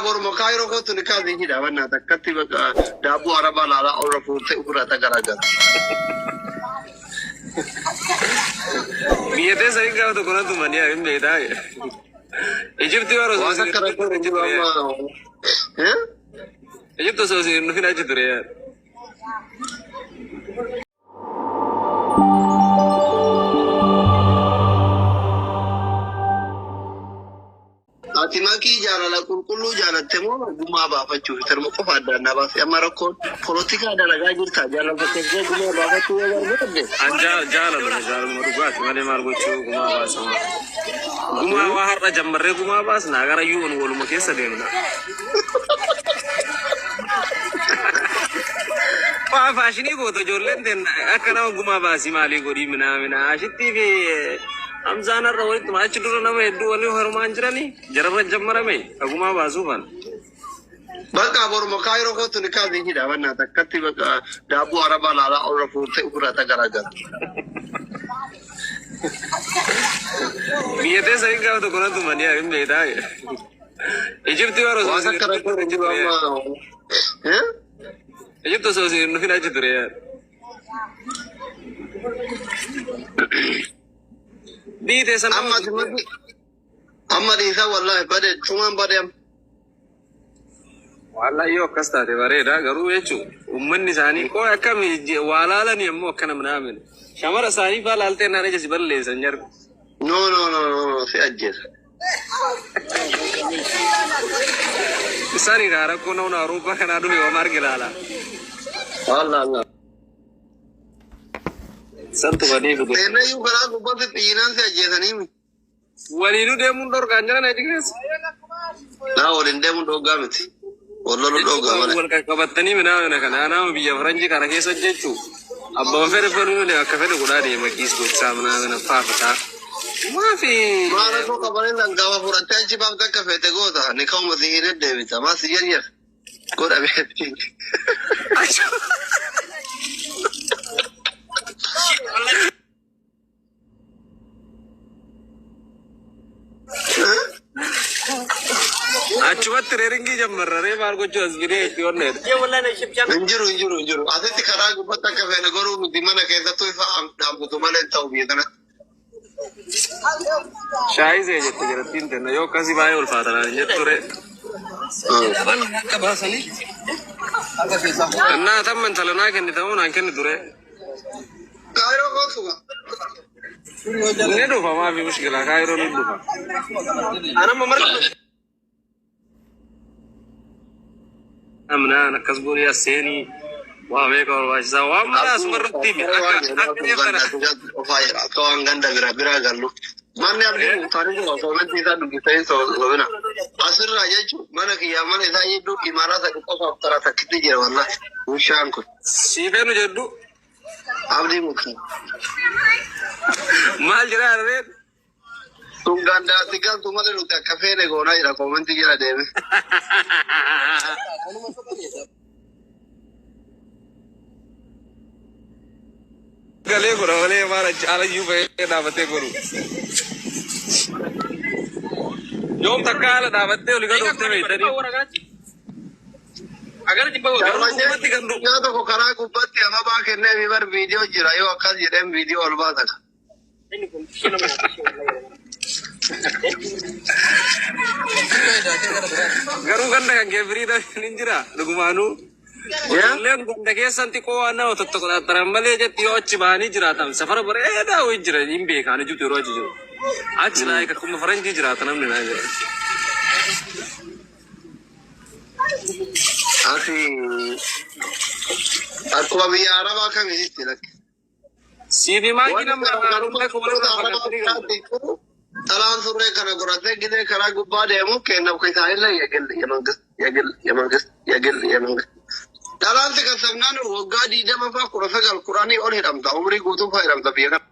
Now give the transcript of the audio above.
Boruma Kaayiroo kootu ni kaasee hidha bannaa takkatti bakka daabboo arabaa laalaa orra fuutee ofirraa tagaragala. Biyya teessa hin gaafa tokko natti manii hin beektaa. Ijiptii warra osoo Waan isin akka rakkoo achi jiru ture. amma. Eh? Ijipti osoo isin hin dhufin achi ture. Ati makii jaalala qulqulluu jaalatte moo gumaa baafachuuf tarma qofa adda addaa baase amma rakkoon polotikaa dalagaa jirta jaalala fakkeessee gumaa baafachuu yoo barbaadde. An jaalaluma jaalaluma dhugaati malee maal gochuu gumaa baasama. Gumaa waa har'a jammarree gumaa baasna gara iyyuu waluma keessa deemna. Waa faashinii goota ijoolleen teen akka nama gumaa baasii maalii godhii minaa minaa ashittii fi Hamzaan har'a walitti achi dura nama hedduu waliin harumaan jiranii jararra jammarame ka gumaa baasuufan. Bakka boruma Kaayiroo kootu ni kaasee hidha bannaa takkatti bakka daabboo arabaa laalaa orra fuutee ofirraa tagaragala. Biyya teessa hin gaafa tokko natti manii hin beektaa. Ijiptii warra osoo Waan isin akka hin rakkoo dhufin achi jiru ture. amma. Eh? Ijipti osoo isin hin dhufin achi ture. Biyyi teessa nama Amma ati makii amma dhiisaa wallaahi bade cumaan bade amma. Wallahi yoo akkas taate bareeda garuu jechuun uummanni isaanii koo akkami waa laalanii ammoo akka namni amane. Shamara isaanii faa laaltee naan ija si balleessan jarri. No no no no no si ajjeesa. Isaan egaa rakkoo nama Awurooppaa kanaa dhufe waan arge laala. Wallah Allah. Santu badee fide. Seenayyuu karaa gubbaatti xiyyiinaan si ajjeesanii mi? Waliinuu deemuun dhorkaan jiran achi keessa. Naa waliin deemuun dhooggaa miti. Wal loluun dhooggaa malee. Wal qaqqabattanii minaa kana nama biyya faranjii kana keessa jechuun abbaan fedhe fedhu malee akka fedhe godhaa deema kiis gochaa minaa kana faafataa. Maafi Maal rakkoo qabalee lan gaafa fudhattee achi baafte akka feete goota. Ni ka'uma si hin deddeebita. Maa si jarjar. Godha beekti. Achumatti reeringii jammarraree maal gochuu as fidee itti onneedha. Hin jiru hin jiru hin jiru. Asitti karaa gubbaatti akka feene godhuu miti mana keessattuu ifa dhaabbatu malee hin ta'u biyya kanatti. Shaayii see jette jarattiin tenna yoo akkasii baay'ee ulfaatanaan hin jettu ree. Innaa tamma intala naa kennite moo naan kennitu ree. Kaayiroo kootu. Ni dhufa maafi mushkila kaayiroo ni dhufa. Anamma marga. Amnaan akkas godhee as seenii waa meeqa barbaachisaa waan mara asuma irratti himi akka akka kana. Akka waan ganda bira bira gallu. Manni abdii muktaanii jira osoo isaa dubbisanii soobina. Asirraa jechuun mana kiyyaa mana isaa jidduu imaaraa sadi qofaaf karaa takkitti jira wallahi. Bishaan kun. Siifeenu jedhu Abdii muktaar. maal jedhaa reen Sun gandaatti galtu malee nuti akka feene goonaa jira koomentii jala deeme. Galee godha malee maal achi alayyuu bahee dhaabatee godhu. Yoom takka haala dhaabattee oli gad ooftee beektanii. Garuu gubbatti kan dhufu. Guyyaa tokko karaa gubbaatti ababaa kennee fi bar viidiyoo jira yoo akkas jedheen viidiyoo ol baasa. Garuu ganda kan kee firii ta'e ni jira dhugumaanuu. Ijoolleen ganda keessan xiqqoo waan nama tottokkotattaran malee jetti yoo achi bahanii jiraatan safara bareedaa wayii jira hin beekaan ijjuutu yeroo achi jiru. Achi laayik akkuma faranjii jiraata namni naa jira. Asi akkuma biyya Arabaa kamitti lakki. Siifi maakii Wanni nama garaagarummaa akka walirraa fagaatanii galu. Dhalaan surree kana godhatee gidee karaa gubbaa deemu kennaaf isaanillee የግል የመንግስት የግል የመንግስት የግል የመንግስት Dhalaan si qassabnaan waggaa 20 faa 19 10 ol hidhamta umrii guutuu faa hidhamta biyya kana.